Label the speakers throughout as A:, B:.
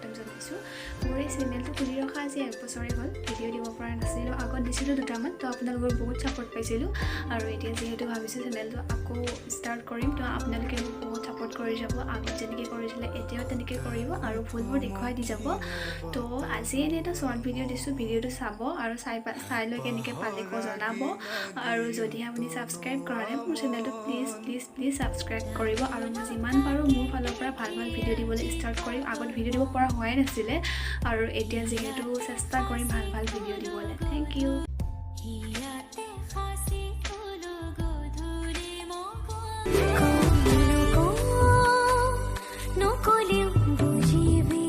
A: স্বাগতম জনাইছোঁ। মোৰ এই চেনেলটো খুলি ৰখা আজি এক বছৰেই হ'ল। ভিডিঅ' দিব পৰা নাছিলোঁ, আগত দিছিলোঁ দুটামান, তো আপোনালোকৰ বহুত ছাপোৰ্ট পাইছিলোঁ। আৰু এতিয়া যিহেতু ভাবিছোঁ চেনেলটো আকৌ ষ্টাৰ্ট কৰিম, তো আপোনালোকে মোক বহুত ছাপোৰ্ট কৰি যাব। আগত যেনেকৈ কৰিছিলে, এতিয়াও তেনেকৈ কৰিব আৰু ভুলবোৰ দেখুৱাই দি যাব। তো আজি এনেই এটা শ্বৰ্ট ভিডিঅ' দিছোঁ। ভিডিঅ'টো চাব আৰু চাই লৈ কেনেকৈ পালে ক জনাব। আৰু যদিহে আপুনি ছাবস্ক্ৰাইব কৰা নাই মোৰ চেনেলটো, প্লিজ প্লিজ প্লিজ ছাবস্ক্ৰাইব কৰিব। আৰু মই যিমান পাৰোঁ মোৰ ফালৰ পৰা ভাল ভাল ভিডিঅ' দিবলৈ ষ্টাৰ্ট কৰিম। আগত ভিডিঅ' দিব পৰা হোৱাই নাছিলে আৰু এতিয়া যিহেতু চেষ্টা কৰিম ভাল ভাল ভিডিঅ' দিবলৈ। Thank U.
B: হিয়াতে সাঁচি থলো গধূলি নকলেও বুজিবি,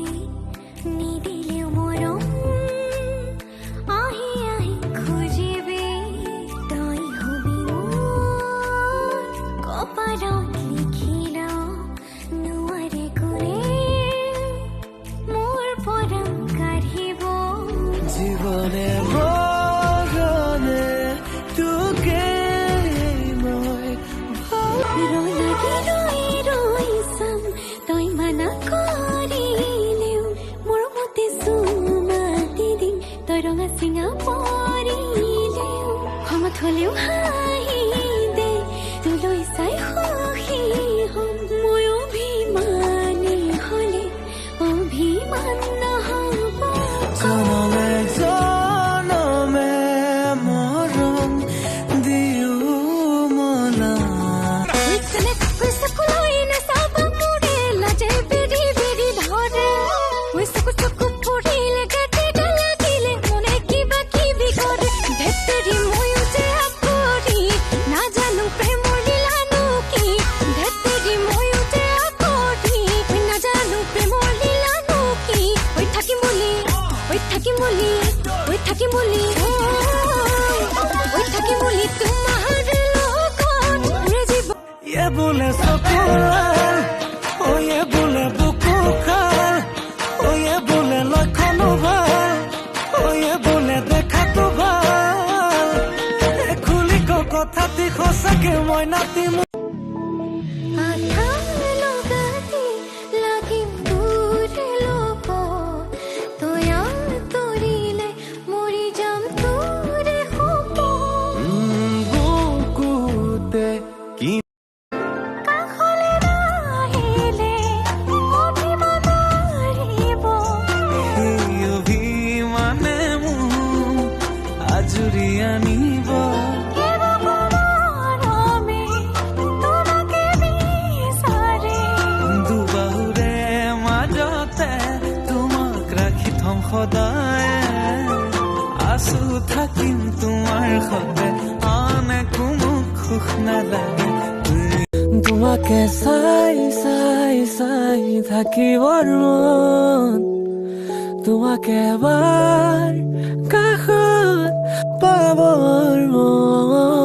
B: নিদিলেও মৰম আহি আহি খুজিবি। তই হবি মোৰ কপালত লিখিল, নোৱাৰে কোনে মোৰ পৰা কাঢ়িব।
C: জীৱনে মৰণে তোকে মই ভাল
B: ৰলাগি ৰৈ ৰৈ চাম, তই মানা কৰিলেও মৰমতে চুমা দি দিম, তই ৰঙা চিঙা পৰিলেও। খঙত হলেও হাঁহি দে, তোলৈ চাই সুখী হ'ম মই। অভিমানী হলে অভিমান নহ'ব।
C: জনমে জনমে মৰম দিও মনা।
B: চকুলৈ নাচাবা, মোৰে লাজে বেৰি বেৰি ধৰে। ঐ চকু চকু পৰিলে, গাতে গা লাগিলে মনে কিবা কিবি কৰে। ধেত্তেৰি, ময়ো যে আঁকৰী, নাজানো প্ৰেমৰ লীলানো কি। ধেত্তেৰি, ময়ো যে আঁকৰী, নাজানো প্ৰেমৰ লীলানো কি। ঐ থাকিম বুলি, ঐ থাকিম বুলি, ঐ থাকিম বুলি, ঐ থাকিম বুলি তোমাৰ লগত ওৰে জীৱন।
C: ये বোলে চকুলাল, ও ये বোলে বুকু খাল, ও ये বোলে লক্ষণো ভাল, ও ये বোলে দেখাতো ভাল। এ খুলি ক কথাটি সঁচাকে মই নাতি।
B: আঠা লগাতে লাগিম তোৰ লগত, তই আঁতৰিলে মৰি যাম তোৰে সপোন।
C: বুকুতে কি
B: কাষলে নাহিলে অভিমান মাৰিব।
C: সেই অভিমানে মোক আজুৰি আনিব।
B: মৰমে তোমাকে বিচাৰে।
C: দুবাহুৰে মাজতে তোমাক ৰাখি থম সদায়। আছো, থাকিম তোমাৰ সতে, আন একো মোক সুখ নালাগে। তুমি তোমাকে চাই চাই চাই থাকিবৰ মন, তোমাকে এবাৰ কাষত পাবৰ মন।